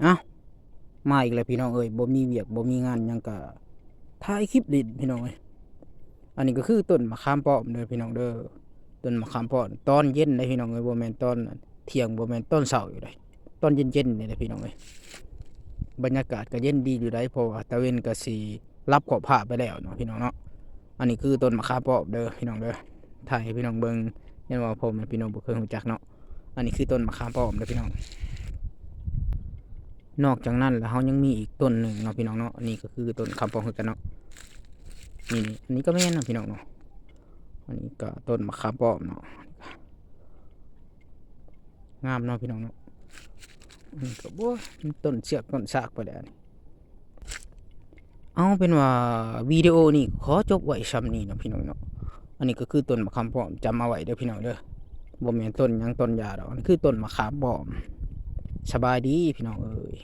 ເອົ້າ ມາອີກແລ້ວພີ່ນ້ອງເອີຍ ບໍ່ມີວຽກບໍ່ມີງານຫຍັງກະຖ່າຍຄລິບຫຼິ້ນພີ່ນ້ອງເອີຍ. ອັນນີ້ກໍຄືຕົ້ນມະຂາມປ້ອມເດີພີ່ນ້ອງເດີ ຕົ້ນມະຂາມປ້ອມ ຕອນເຢັນເດ້ພີ່ນ້ອງເອີຍ ບໍ່ແມ່ນຕອນທ່ຽງ ບໍ່ແມ່ນຕອນເຊົ້າຢູ່ໃດ ຕອນເຢັນໆນີ້ແຫຼະພີ່ນ້ອງເອີຍ. ບັນຍາກາດກໍເຢັນດີຢູ່ໃດ ເພາະວ່າຕາເວັນກໍຊິ ລັບຂອບຟ້າໄປແລ້ວເນາະພີ່ນ້ອງເນາະ. ອັນນີ້ຄືຕົ້ນມະຂາມປ້ອມເດີພີ່ນ້ອງເດີ ຖ່າຍໃຫ້ພີ່ນ້ອງເບິ່ງ ຢ້ານວ່າພໍ່ແມ່ພີ່ນ້ອງບໍ່ເຄີຍຮູ້ຈັກເນາະ. ອັນນີ້ຄືຕົ້ນມະຂາມປ້ອມເດີພີ່ນ້ອງ. ນອກຈາກນັ້ນແລ້ວເຮົາຍັງມີອີກຕົ້ນໜຶ່ງເນາະພີ່ນ້ອງເນາະ. ອັນນີ້ກໍຄືຕົ້ນຂາມປ້ອມຄືກັນເນາະ ນີ້ໆ ອັນນີ້ກໍແມ່ນເນາະພີ່ນ້ອງເນາະ. ອັນນີ້ກໍຕົ້ນມະຂາມປ້ອມເນາະ ງາມເນາະພີ່ນ້ອງເນາະ. ອັນນີ້ກໍ ໂອ້ຍ ມັນຕົ້ນເຊືອກຕົ້ນຊາກໄປແລ້ວນີ້. ເອົາເປັນວ່າວິດີໂອນີ້ຂໍຈົບໄວ້ຊ່ຳນີ້ເນາະພີ່ນ້ອງເນາະ. ອັນນີ້ກໍຄືຕົ້ນມະຂາມປ້ອມ ຈຳເອົາໄວ້ເດີພີ່ນ້ອງເດີ ບໍ່ແມ່ນຕົ້ນຫຍັງຕົ້ນຢາດອກ ອັນນີ້ຄືຕົ້ນມະຂາມປ້ອມ. ສະບາຍດີພີ່ນ້ອງເອີຍ.